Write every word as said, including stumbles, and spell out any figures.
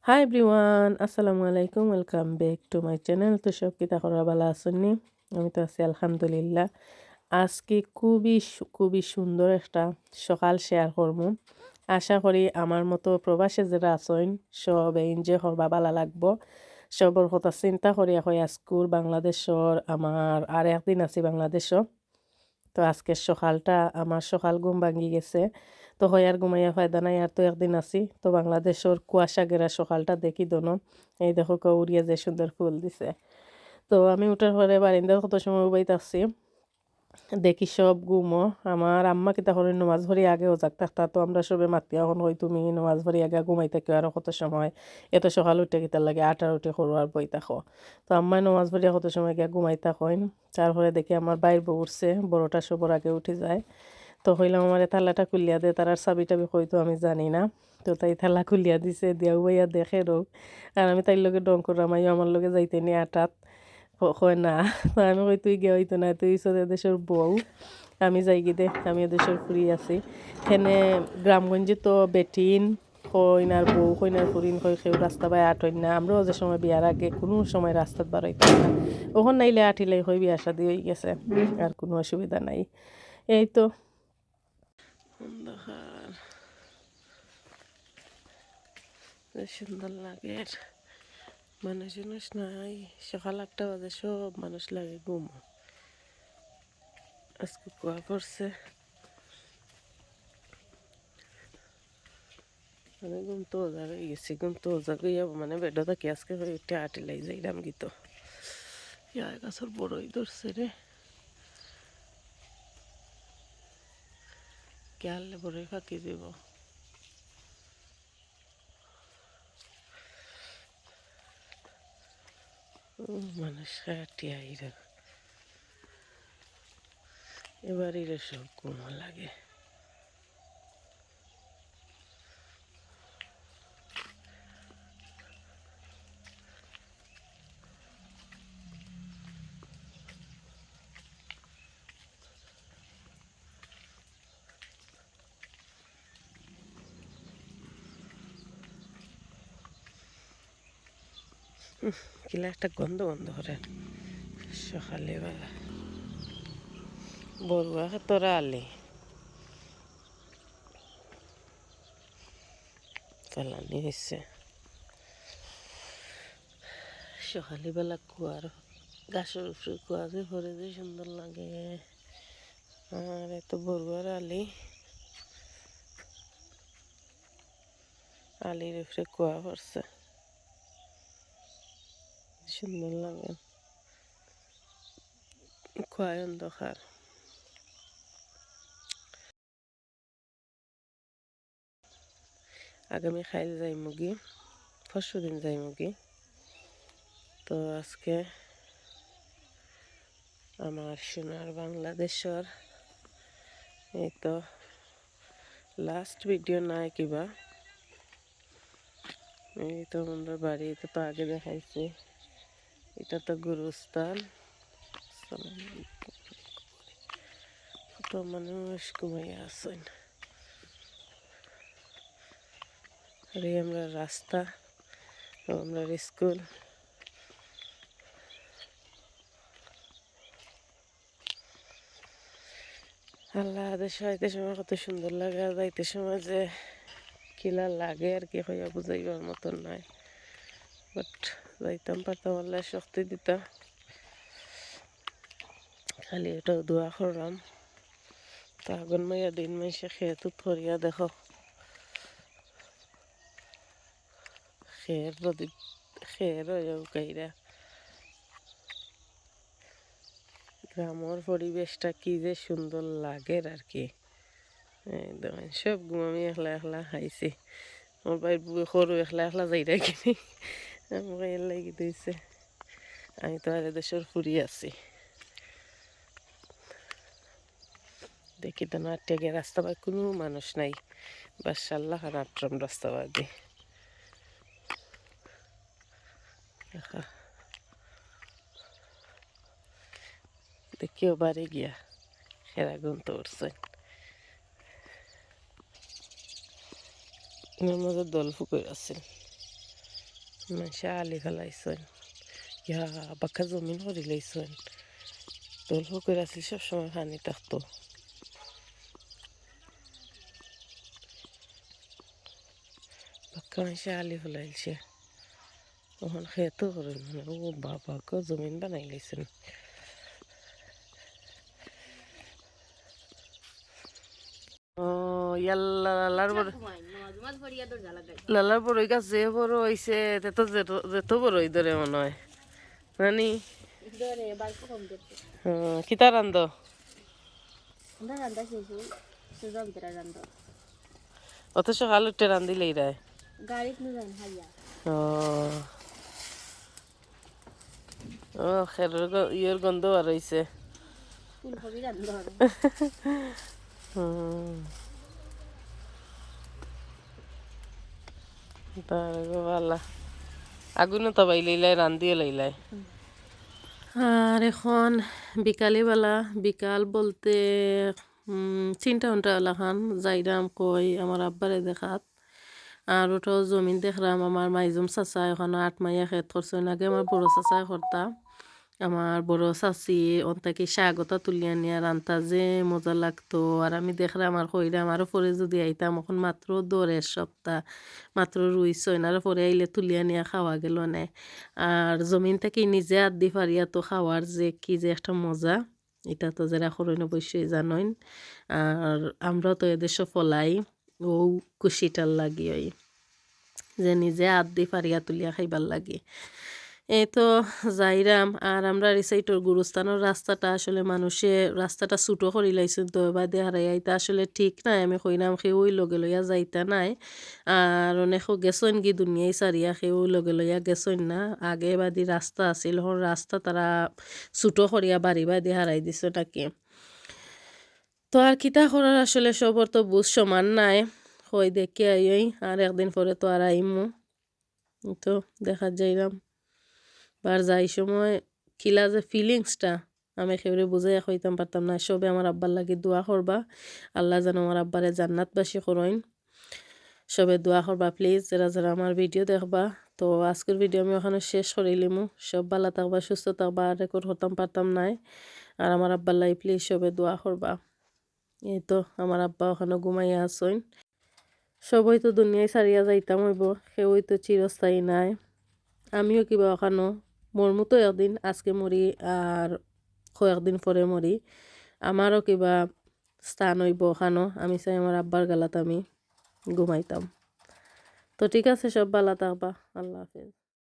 Hi everyone, আসসালামু আলাইকুম, welcome back to my channel। তো সব কিতা খবর, ভালা আছইন নি? আমি তো আছি আলহামদুলিল্লাহ। আজকে খুবই সু-, খুবই সুন্দর একটা সকাল share করমু। আশা করি আমার মতো প্রবাসে যেরা আছইন সবে enjoy করবা, ভালা লাগবো। সবর কথা চিন্তা করিয়া কই আজকুর বাংলাদেশর আমার আর একদিন আছি বাংলাদেশো। তো আজকের সকালটা আমার সকাল ঘুম ভাঙ্গি গেছে। তো হয় আর ঘুমাইয়া ফায়দা নাই, আর তো একদিন আছি। তো বাংলাদেশর কুয়াশা ঘেরা সকালটা দেখি দোনো। এই দেখো কা উড়িয়া যে সুন্দর ফুল দিছে। তো আমি উঠার পরে বারিন্দাত কত সময় উবাই থাকছি। দেখি সব ঘুমো। আমার আম্মা কিতা করে নমাজ পড়ি আগে ওজাক থাকতা। তো আমরা সবে মাতিয়া অখন কই তুমি নমাজ পড়ি আগে ঘুমাই থাকিও আরো কত সময়। এত সকাল উঠে কিতার লাগি আটাআটি করো আর বই থাকো। তো আম্মায় নমাজ পড়িয়া কত সময় গিয়া ঘুমাই থাকইন। তারপরে দেখি আমার ভাইর বউ উঠছে, বড়টা সবর আগে উঠি যায়। তো কইলাম, "আমারে তালাটা খুলিয়া দে, তারার চাবি টাবি কই তো আমি জানি না।" তো তাই তালা খুলিয়া দিছে, দিয়া উবাইয়া দেখে রোগ। আর আমি তাইর লগে ঢং করলাম, "আইও আমার লগে যাইতে নি আটাত।" ক-, কয়, "না।" তো আমি কই, "তুই গিয়া অইতো না, তুই অইছস এদেশর বউ, আমি যাইগি দে, আমি এদেশর ফুরি আছি।" হেনে গ্রামগঞ্জে তো বেটিন কইন আর বউ, কইন আর ফুরিন কই কেউ রাস্তা বায় আটইন না। আমরাও যে সময় বিয়ার আগে কুনু সময় রাস্তাত বারইতাম না। অখন নাইলে আটিলাই কই বিয়া শাদি অই গেছে, আর কুনু অসুবিধা নাই। এই তো অন্ধকার, যে সুন্দর লাগের। মানুষ উনুষ নাই, সকাল আটটা বাজে, সব মানুষ লাগে ঘুমো। আজকে কুয়া পড়ছে। মানে ঘুম তো ওজা অই গেছি, ঘুম তো ওজা অইয়া মানে বেডো থাকি আজকে কই উঠে আটিলাই যাইরাম গিতো। ইয়া গাছর বড়ই ধরছে রে, কিয়ারলে বড়ই ফাকি দিব। ও মানুষ কাটি আইরা, এবার এরা সব ঘুমো লাগে। উহ, কিলা একটা গন্ধ গন্ধ করে সকালে বেলা। বড়ুয়া খেতর আলি ফালানি অইছে। সকালে বেলা কুয়ার, গাছর উপরে কুয়া যে পড়ে যে সুন্দর লাগে। আর এত বড়ুয়ার আলি, আলির উপরে কুয়া পড়ছে, সুন্দর লাগে। কুয়ায় অন্ধকার। আগামী কাইল যাইমুগি, পরশু দিন যাইমুগি। তো আজকে আমার সোনার বাংলাদেশর এই তো last video নাই কিবা। এই তো আমরার বাড়ি, এটা তো আগে দেখাইছি, এটা তো গুরুস্থান। কত মানুষ ঘুমাইয়া আছইন। আর এই আমরার রাস্তা, আমরার স্কুল। আল্লাহ, দেশো আইতে সময় কত সুন্দর লাগে, আর যাইতে সময় যে কিলা লাগে আর কি, কইয়া বুঝাইবার মতন নাই। But যাইতাম পারতাম, আল্লাহ শক্তি দিতা। খালি এটাও দোয়া করলাম। তো আগুন মাইয়া দিন মাইসে খেত উত করিয়া দেখো, খের রদি, খের অইয়া উকাইরা। গ্রামর পরিবেশটা কি যে সুন্দর লাগের আর কি। এই দেখইন, সব ঘুম আমি একলা একলা খাইছি। আমার ভাইর বউ করো একলা একলা যাইরা কিনি। আমারে এর লাগি দিছে। আমি তো আর এদেশর ফুরি আছি। দেখি তো না, আটিয়া গিয়া রাস্তা বায় কুনু মানুষ নাই। বাস আল্লাহ খান আটরাম রাস্তা বায় দি। দেখা। দেখিও বাড়ি গিয়া খেরা গুনতে উঠছে। এর মাঝে দল ফুকুর আছিল। মানষে আলি ফালাইছইন। ইয়া, বাক্কা জমিন করি লাইছইন। দল পুকুর আছিল, সব সময় পানি থাকতো। বাক্কা মানষে আলি ফালাইছে। অখন খেতো করইন মানে, ও বাবা গো, জমিন বানাই লাইছইন। ও, ইয়াল্লা, লালার বড়-, লালার বড়ই গাছ যে বড় অইছে, তে তো যেত, যেত বড়ই ধরে মনে অয়। নানি? ও, কিতা রান্ধো? অত সকাল উঠে রান্ধিলেই রায়? গাড়িত নিয়ে যান, হাইয়া। ও। ও, খেরর গ-, ইয়র গন্ধ বার অইছে। ফুলকপি রান্ধো আর। হুম। তার গো বালা। আগুনও তো বাই লইলাই, রান্ধিও লইলাই। হুম। আর এখন বিকালে বেলা, বিকাল বলতে, উম, চিন্তা উন্টা এলাখান যাইরাম কই আমার আব্বারে দেখাত। আর ওটাও জমিন দেখরাম, আমার মাইজুম চাচা ওখানো আট মাইয়া খেত করছইন। আগে আমার বড় চাচায় করতা। আমার বড় চাচি অন থাকি শাক ওটা তুলিয়া নিয়া রান্তা যে মজা লাগতো। আর আমি দেখরাম আর কইরাম, আরো পরে যদি আইতাম, এখন মাত্র দরের সপ্তাহ, মাত্র রুইছইন, আরো পরে আইলে তুলিয়া নিয়া খাওয়া গেল নে। আর জমিন থাকি নিজে আত দি ফারিয়া তো খাওয়ার যে কি যে একটা মজা, ইটা তো যেরা করইন অবশ্যই জানইন। আর আমরাও তো এদেশো ফলাই, ও খুশিটার লাগি অই যে নিজে আত দি ফারিয়া তুলিয়া খাইবার লাগি। এই তো যাইরাম, আর আমরার ই সাইডর গুরুস্থানর রাস্তাটা আসলে মানষে রাস্তাটা ছোট করি লাইছইন, তো এবাদে হারাইয়া ইটা আসলে ঠিক নায়। আমি কইরাম কেউই লগে লইয়া যাইতা নায়, আর অনেকও গেছইন গি দুনিয়াই সারিয়া, কেউ লগে লইয়া গেছইন না। আগে এবাদি রাস্তা আছিল, এখন রাস্তা তারা ছোট করিয়া বাড়ি বাদি হারাই দিছে নাকি। তো আর কিতা করার, আসলে সবর তো বুঝ সমান নায়। কই দেখি আইই, আর একদিন পরে তো আর আইমু। তো দেখা যাইরাম। বার যাই সময় কিলা যে ফিলিংসটা, আমি কেউরে বুঝাইয়া কইতাম পারতাম না। সবে আমার আব্বার লাগি দোয়া করবা, আল্লাহ যেন আমার আব্বারে জান্নাতবাসী করইন। সবে দোয়া করবা প্লিজ, যেরা যেরা আমার ভিডিও দেখবা। তো আজকের ভিডিও আমি ওখানো শেষ করিলিমু। সব ভালা থাকবা, সুস্থ থাকবা, আর রেকর্ড করতাম পারতাম নায়। আর আমার আব্বার লাগি প্লিজ সবে দোয়া করবা। এই তো আমার আব্বা ওখানো ঘুমাইয়া আছইন। সবই তো দুনিয়াই সারিয়া যাইতাম অইবো, কেউই তো চিরস্থায়ী নায়। আমিও কিবা ওখানো মরমু তো একদিন, আজকে মরি আর কয়েকদিন পরে মরি, আমারও কিবা স্থান অইবো ওখানো। আমি চাই আমার আব্বার গালাত আমি ঘুমাইতাম। তো ঠিক আছে, সব ভালা থাকবা, আল্লাহ হাফেজ।